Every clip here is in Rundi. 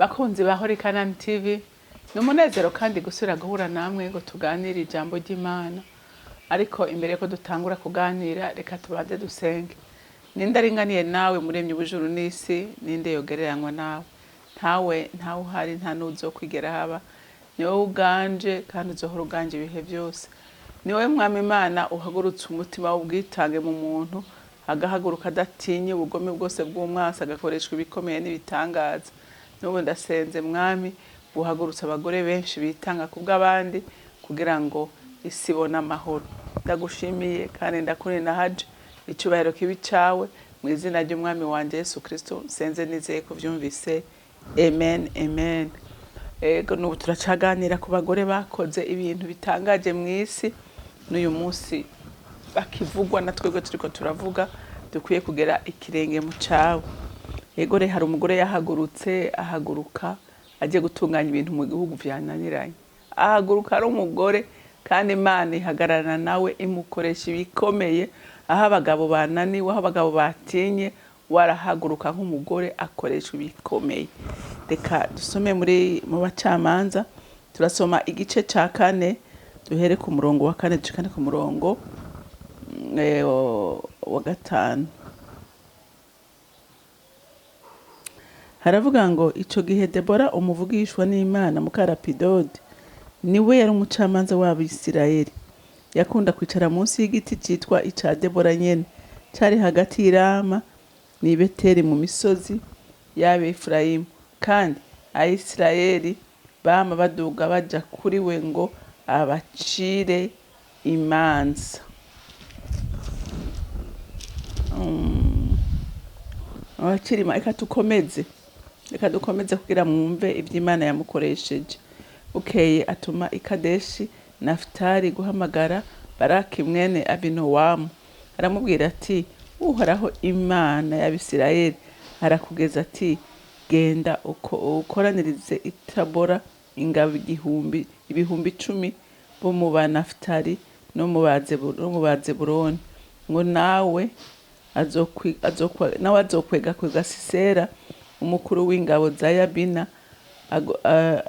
Bakunzi ba Holy Canaan TV, ni umunezero kandi gusubira guhura namwe ngo tuganire ijambo ry'Imana. Ariko imbere yuko dutangura kuganira, reka tubanze dusenge. Ninde aringaniye nawe, muremyi w'ijuru n'isi? Ninde yogereranywa nawe? Ntawe, ntawe uhari, nta n'uzokwigera haba. Ni wowe uganje kandi uzohora uganje ibihe byose. Ni wowe Mwami Imana uhagurutse umutima w'ubwitange mu muntu, agahaguruka adatinye ubugome bwose bw'umwasi, agakoreshwa ibikomeye n'ibitangaza. N'ubu ndasenze Mwami, guhagurutsa abagore benshi bitanga ku bw'abandi kugira ngo isi ibone amahoro. Ndagushimiye kandi ndakuninahaje, icyubahiro kibi cawe, mu izina ry'Umwami wanje Yesu Kristo nsenze nizeye ko vyumvise. Amen, amen. Ego, n'ubu turacaganira ku bagore bakoze ibintu bitangaje mu isi, n'uyu munsi bakivugwa na twebwe turiko turavuga, dukwiye kugera ikirenge mu cabo. Ego, re hari umugore yahagurutse, ahaguruka agiye gutunganya ibintu mu gihugu vyananiranye. Ahaguruka ari umugore, kandi Imana ihagararana nawe, imukoresha ibikomeye aho abagabo bananiwe, aho abagabo batinye. Warahaguruka nk'umugore, akoresha ibikomeye. Reka dusome muri mu Bacamanza, turasoma igice ca kane, duhere ku murongo wa kane dushikane ku murongo wa gatanu. Haravuga ngo: ico gihe Debora umuvugishwa n'Imana, muka Rapidodi, niwe yari umucamanza w'Abisirayeli. Yakunda kwicara munsi y'igiti citwa ica Debora nyene, cari hagati y'Irama n'i Beteli mu misozi y'Abefurayimu. Kandi Abisirayeli bama baduga baja kuri we ngo abacire imanza. Abacire imanza. Reka dukomeze kugira mwumve ivy'Imana yamukoresheje. Bukeye atuma i Kadeshi Nafutali guhamagara Baraki mwene Abinowamu, aramubwira ati: Uhoraho Imana y'Abisirayeli arakugeza ati: genda ukoranirize i Tabora ingabo igihumbi, 10,000 bo mu Banafutali no mu Bazebuloni, ngo nawe azokwega kwega Sisera umukuru w'ingabo za Yabina,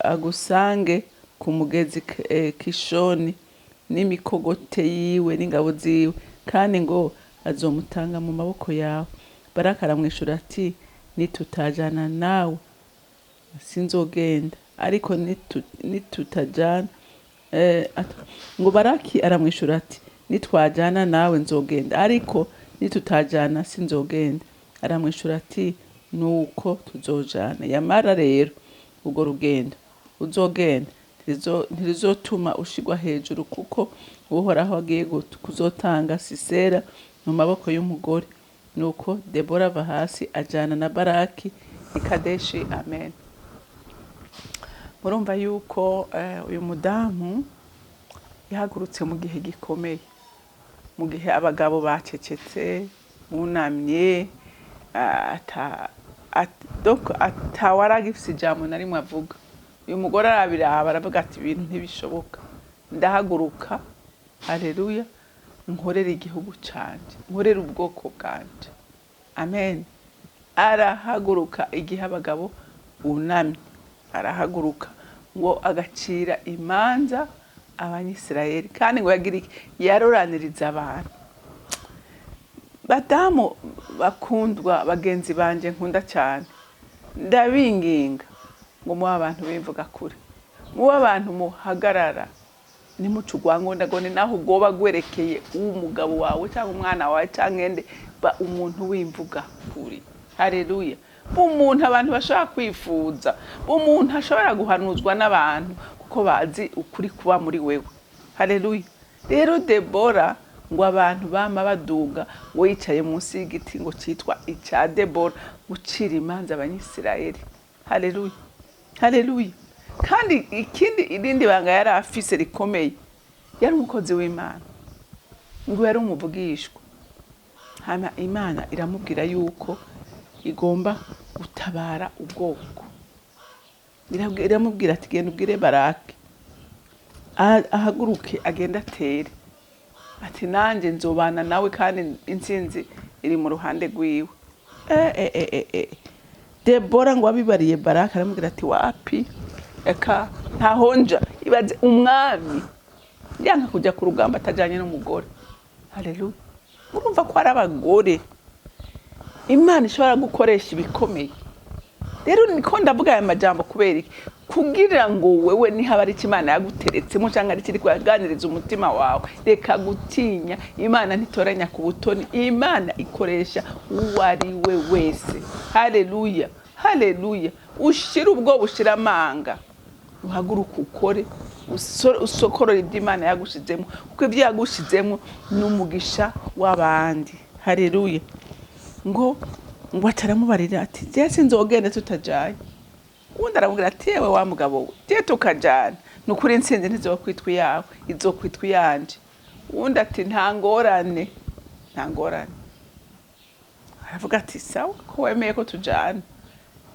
agusange ku mugezi Kishoni n'imikogote yiwe n'ingabo ziwe, kandi ngo azomutanga mu maboko yawe. Baraka aramwishura ati: nitutajana nawe sinzogenda, ariko nitutajana ngo Baraki aramwishura ati: nitwajana nawe nzogenda, ariko nitutajana sinzogenda. Aramwishura ati: nuko tuzojana, yamara rero urwo rugendo uzogenda ntirizotuma ushigwa hejuru, kuko Uhoraho agiye kuzotanga Sisera mu maboko y'umugore. Nuko Debora ava hasi ajana na Baraki i Kadeshi. Amen. Murumva yuko uyu mudamu yahagurutse mu gihe gikomeye, mu gihe abagabo bacecetse, bunamye, donc atawaragifise ijambo na rimwe avuga. Uyu mugore arabiraba, aravuga ati: ibintu ntibishoboka, ndahaguruka, haleluya, nkorere igihugu canje, nkorere ubwoko bwanje. Amen. Arahaguruka igihe abagabo bunamye, arahaguruka ngo agacira imanza Abanyisirayeli, kandi ngo yagira iki? Yaroraniriza abantu. Badamu bakundwa, bagenzi banje nkunda cyane, ndabinginga ngo mube abantu b'imvuga kure, mube abantu muhagarara, nimuce urwangondagone naho ugomba gwerekeye uw'umugabo wawe cyangwa umwana wawe cyangwa ende. Ba umuntu w'imvuga kuri. Haleluya. Umuntu abantu bashobora kwifuza, umuntu ashobora guhanuzwa n'abantu kuko bazi ukuri kuba muri wewe. Haleluya. Rero Debora ngo abantu bama baduga ngo yicaye munsi y'igiti ngo citwa ica Debora, gucira imanza Abanyisirayeli. Haleluya, haleluya. Kandi ikindi, irindi banga yari afise rikomeye, yari umukozi w'Imana, ngo yari umuvugishwa. Hama Imana iramubwira yuko igomba gutabara ubwoko. Iramubwira ati: genda ubwire Baraki ahaguruke agende atere, ati nanjye nzobana nawe, kandi intsinzi iri mu ruhande rwiwe. Debora ngo abibariye Baraka, aramubwira ati: "Wapi, eka ntahonja." Ibaze umwami yanka kujya ku rugamba atajyanye n'umugore. Haleluya! Urumva ko ari abagore Imana ishobora gukoresha ibikomeye. Rero niko ndavuga aya majambo kubera iki? Kugira ngo wewe nihaba ari icyo Imana yaguteretsemo cyangwa ari ikiri kuganiriza umutima wawe, reka gutinya. Imana ntitoranya ku butoni, Imana ikoresha uwo ari we wese. Haleluya, haleluya! Ushire ubwoba, ushire amanga, uhaguruke ukore, usokorore ibyo Imana yagushizemo, kuko ibyo yagushizemo ni umugisha w'abandi. Haleluya! Ngo ataramubarira ati: "Jewe sinzogenda tutajanye." Uwundi aramubwira ati: "Yewe wa mugabo we, jewe tukajana, ni ukuri intsinzi ntizokwitwa iyawe, izokwitwa iyanje." Uwundi ati: "Nta ngorane, nta ngorane." Aravuga ati: "Sawa, ko wemeye ko tujana,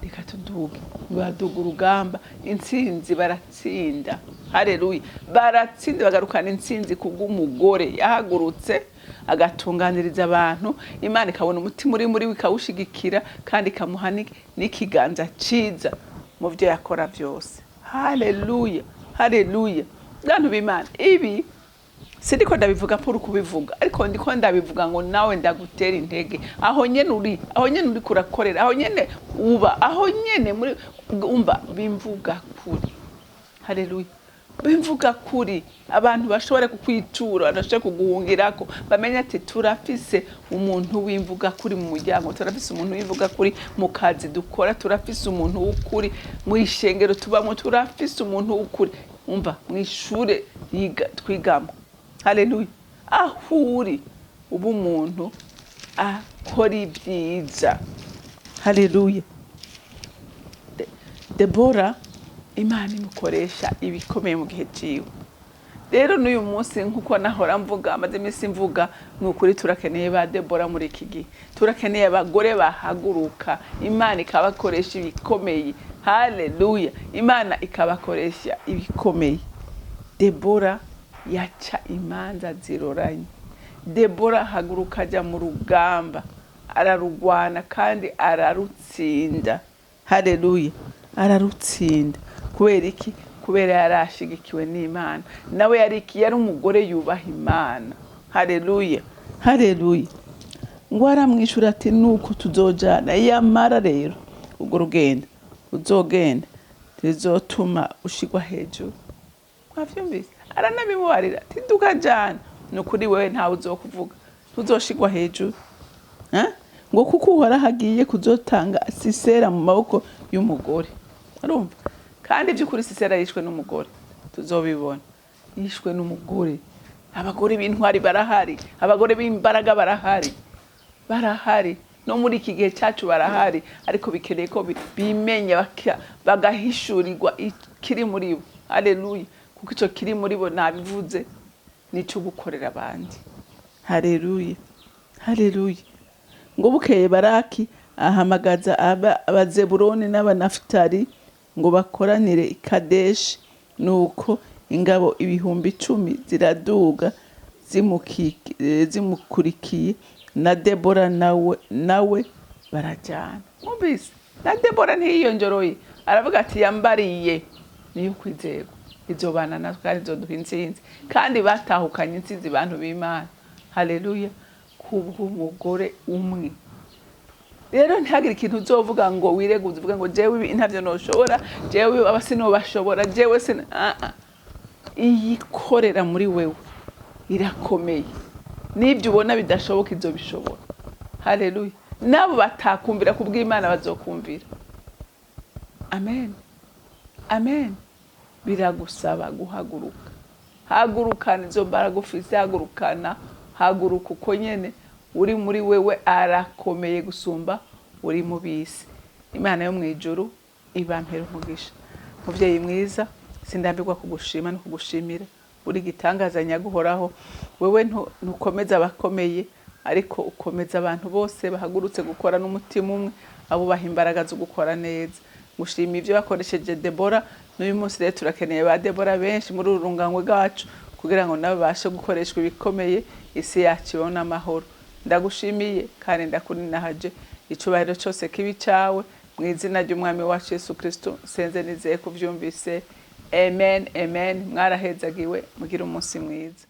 reka tuduge." Baduga urugamba, intsinzi baratsinda. Haleluya! Baratsinda, bagarukana intsinzi kubw'umugore yahagurutse agatunganiriza abantu. Imana ikabona umutima uri muri we, ikawushigikira kandi ikamuha n'ikiganza ciza mu byo yakora byose. Haleluya, haleluya! Bantu b'Imana, ibi sindiko ndabivuga pour kubivuga, ariko ndiko ndabivuga ngo nawe ndagutera intege aho nyene uri, aho nyene uri kurakorera, aho nyene uba, aho nyene muri umva bimvuga kuri. Haleluya! Bimvuga kuri, abantu bashobora kukwitura, bashobora kuguhungirako, bamenye ati: "Turafise umuntu w'imvuga kuri mu muryango, turafise umuntu w'imvuga kuri mu kazi dukora, turafise umuntu w'ukuri mu ishengero tubamo, turafise umuntu w'ukuri umva mu ishure yiga twigamo." Haleluya! Aho uri, uba umuntu akora ibyiza. Haleluya! Debora Imana imukoresha ibikomeye mu gihe ciwe. Rero n'uyu munsi, nk'uko nahora mvuga, amaze iminsi mvuga, ni ukuri turakeneye ba Debora muri iki gihe. Turakeneye abagore bahaguruka, Imana ikabakoresha ibikomeye. Haleluya! Imana ikabakoresha ibikomeye. Debora yaca imanza ziroranye. Debora ahaguruka ajya mu rugamba, ararugwana kandi ararutsinda. Haleluya! Ararutsinda kubera iki? Kubera yari ashigikiwe n'Imana. Nawe yari iki? Yari umugore yubaha Imana. Haleluya, haleluya! Ngo aramwishyura ati: "Nuko tuzojana, yamara rero urwo rugendo uzogenda rizotuma ushigwa hejuru." Mwavyumvise? Aranabimubarira ati: "Tukajana, ni ukuri wewe ntawe uzokuvuga, ntuzoshigwa hejuru." Eh? Ngo kuko Uhoraho agiye kuzotanga Sisera mu maboko y'umugore. Urumva kandi by'ukuri Sisera yishwe n'umugore, tuzobibona, yishwe n'umugore. Abagore b'intwari barahari, abagore b'imbaraga barahari, barahari no muri iki gihe cyacu barahari, ariko bikeneye ko bimenya, bagahishurirwa ikiri muri bo. Haleluya! Kuko icyo kiri muri bo, nabivuze, nico gukorera abandi. Haleluya, haleluya! Ngo bukeye Baraki ahamagaza Abazeburoni n'Abanafutali ngo bakoranire i Kadeshi. Nuko ingabo 10,000 ziraduga zimukurikiye, na Debora nawe barajyana. Mwumvise, na Debora ntiyiyonjoroye, aravuga ati: "Yambariye niyo kwizerwa, izobana natwe kandi izoduha intsinzi." Kandi batahukanye intsinzi, bantu b'Imana. Haleluya! Kubw'umugore umwe. Rero ntihagire ikintu uzovuga ngo wireguze, uvuge ngo: "Jewe ibi ntavyo noshobora, jewe aba sinobashobora, jewe sina." Ah, ah. Iyikorera muri wewe irakomeye, n'ibyo ubona bidashoboka izobishobora. Haleluya! Nabo batakumvira, kubw'Imana bazokumvira. Amen, amen. Biragusaba guhaguruka. Hagurukana izo mbaraga ufise, hagurukana, haguruka uko nyene uri. Muri wewe arakomeye gusumba uri mu bisi. Imana yo mu ijuru ibampera umugisha. Muvyeyi mwiza, sindambirwa kugushima no kugushimira. Uri igitangaza nyaguhoraho. Wewe ntukomeza abakomeye, ariko ukomeza abantu bose bahagurutse gukora n'umutima umwe, abubaha imbaraga zo gukora neza. Ngushimiye ibyo bakoresheje Debora. N'uyu munsi rero turakeneye ba Debora benshi muri uru rungano rwacu, kugira ngo nabo babashe gukoreshwa ibikomeye, isi yacu ibone amahoro. Ndagushimiye kandi ndakuninahaje. Icubahiro cyose kibi cyawe. Mu izina ry'Umwami wacu Yesu Kristo nsenze nizeye kuvyumvise. Amen, amen. Mwarahezagiwe, mugire umunsi mwiza.